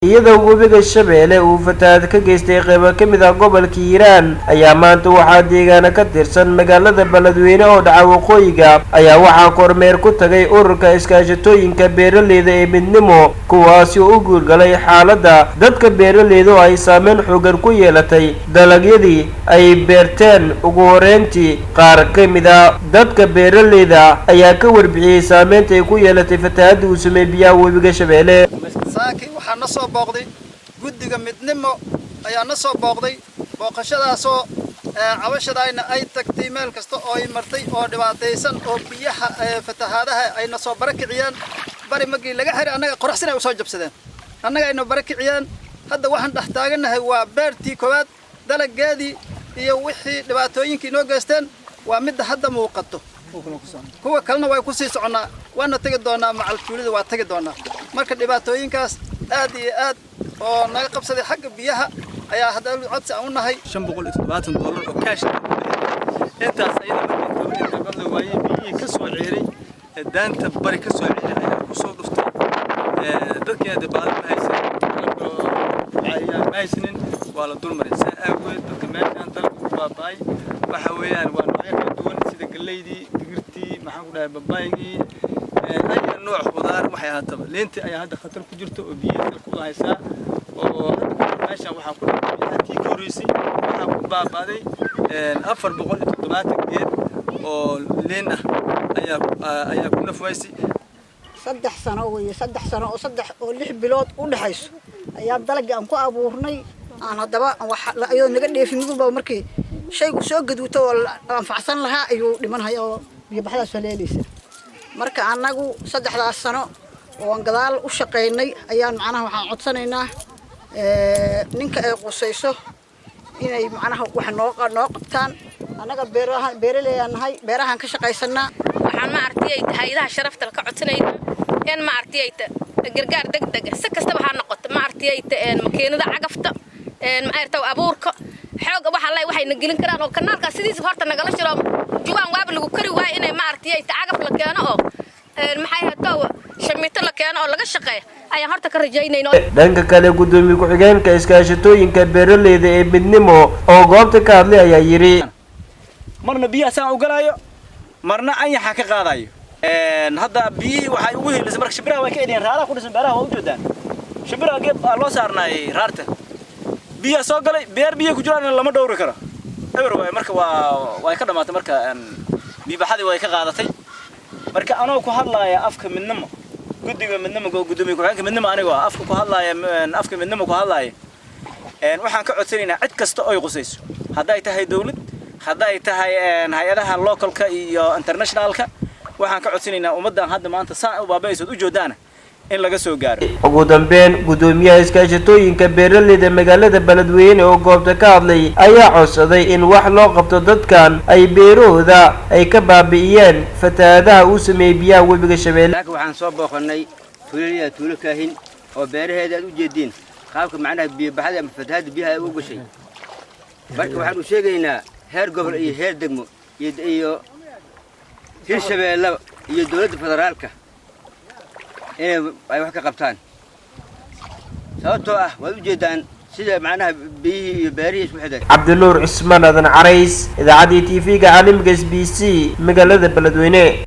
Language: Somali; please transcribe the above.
Iyadoo webiga Shabeelle uu fatahaad ka geystay qaybo ka mid ah gobolka Hiiraan, ayaa maanta waxaa deegaano ka tirsan magaalada Beledweyne oo dhaca waqooyiga ayaa waxaa kormeer ku tagay ururka iskaashatooyinka beeraleyda ee Midnimo, kuwaasi oo u guurgalay xaaladda dadka beeraleyda oo ay saameyn xoogan ku yeelatay dalagyadii ay beerteen. Ugu horeyntii, qaar ka mid a dadka beeraleyda ayaa ka warbixiyey saameynta ay ku yeelatay fatahaadda uu sameeyey biyaha webiga Shabeelle. Saaki waxaa na soo booqday guddiga Midnimo ayaa na soo booqday. Booqashadaasoo cabashadayna ay tagtay meel kasta oo ay martay oo dhibaataysan oo biyaha fatahaadaha ay na soo barakiciyeen. Bari magii laga xiray, annaga qoraxsin ay usoo jabsadeen, annaga ayna barakiciyeen. Hadda waxaan dhex taagannahay waa beertii koowaad, dalageedii iyo wixii dhibaatooyinkii inoo geysteen waa midda hadda muuqato. Kuwa kalena way ku sii soconnaa, waana tegi doonaa, macal tuulida waa tegi doonaa. Marka dhibaatooyinkaas aad iyo aad oo naga qabsaday xagga biyaha ayaa hadda codsi aan u nahay. $570 oo kaash intaas ayada markii toban la waayey, biyihii ka soo ceeray daanta bari ka soo ceeray ayaa ku soo dhuftay dadkiina. Dee baadi ma haysanin, ma haysanin, waa la dulmaray. Saa aageed dadka meeshaan dalka ku baaba'ay waxa weeyaan waa noocyo kala duwan, sida galeydii, digirtii, maxaan ku dhahay, babaygii, aya nooc khudaar waxay ahaataba. Liintii ayaa hadda khatar ku jirta oo biyihii dalka u haysaa, oo hadda meeshaan waxaa ku dhacay biyaha tii ka horreysay waxaa ku baaba'day 470 geed oo liin ah ayaa ku nafwaysay. 3 sano weeye, 3 sano oo 3 oo 6 bilood u dhexayso ayaa dalagii aan ku abuurnay aan haddaba wax ayadoo naga dheefin. Mid walbaba markii shaygu soo gaduuto oo la anfacsan lahaa ayuu dhimanhaya oo biyobaxdaas haleelaysa. Marka annagu saddexdaas sano oo aan gadaal u shaqaynay ayaan macnaha waxaan codsanaynaa ninka ay qusayso inay macnaha wax noo qabtaan. Annaga beeraha beeraleyaan nahay, beerahaan ka shaqaysanaa. Waxaan, ma aragtay, hay-adaha sharafta ka codsanayna in, ma aragtay, gargaar degdeg si kastaba ha noqoto, ma aragtay, makiinada cagafta, ma aragtay, abuurka xooga waxa lay waxayna gelin karaan oo kanaalka sidiisa horta nagala shiro juwaan waaba lagu kari waayo, inay, ma aragtay, cagaf la keeno oo, maxay hato, shamiito la keeno oo laga shaqeeyo ayaan horta ka rajaynayno. Dhanka kale, gudoomiye ku-xigeenka iskaashatooyinka beeraleyda ee Midnimo oo goobta ka hadlay ayaa yidhi: Marna biyaha saan u galaayo, marna anyaxa ka qaadayo. Hadda biyihii waxay ugu helisay marka shimbiraha way ka eliyeen raaraha ku dhisan beeraha. Waa ujeedaan shimbiraha geed baa loo saarnaayay raarta. Biyaha soo galay, beer biyo ku jiraan lama dhowri karo, eber waay. Marka way ka dhamaatay. Marka biibaxadii way ka qaadatay. Marka anoo ku hadlaaya afka Midnimo, guddiga Midnimo, gudoomiye ku-xigeenka Midnimo, anigoo ah afka ku hadlaaya, afka Midnimo ku hadlaaya, waxaan ka codsanaynaa cid kasta oy qusayso, hadday tahay dawlad, hadday tahay hay-adaha localka iyo internationalka, waxaan ka codsanaynaa ummaddan hadda maanta saan u baabaysood u joodaana in laga soo gaaro. Ugu dambeyn, gudoomiyaha iskaashatooyinka beeraleyda magaalada Beledweyne oo goobta ka hadlay ayaa codsaday in wax loo qabto dadkan ay beerahooda ay ka baabi'iyeen fatahaadaha uu sameeyey biyaha webiga Shabeelle. Laakiin waxaan soo booqannay tuulada Tuulo Kaahin oo beeraheeda aad u jeediin qaabka macnaha biyobaxda ama fatahaadda biyaha ay u gashay. Marka waxaan u sheegaynaa heer gobol iyo heer degmo iyo Hirshabeelle iyo dowladda federaalka inay ay wax ka qabtaan, sababtoo ah waad u jeedaan sida macnaha biyihii iyo beerihii isku xidhay. Cabdinuur Cismaan Aadan Carays, idaacaddii TV-ga caalamiga SBC, magaalada Beledweyne.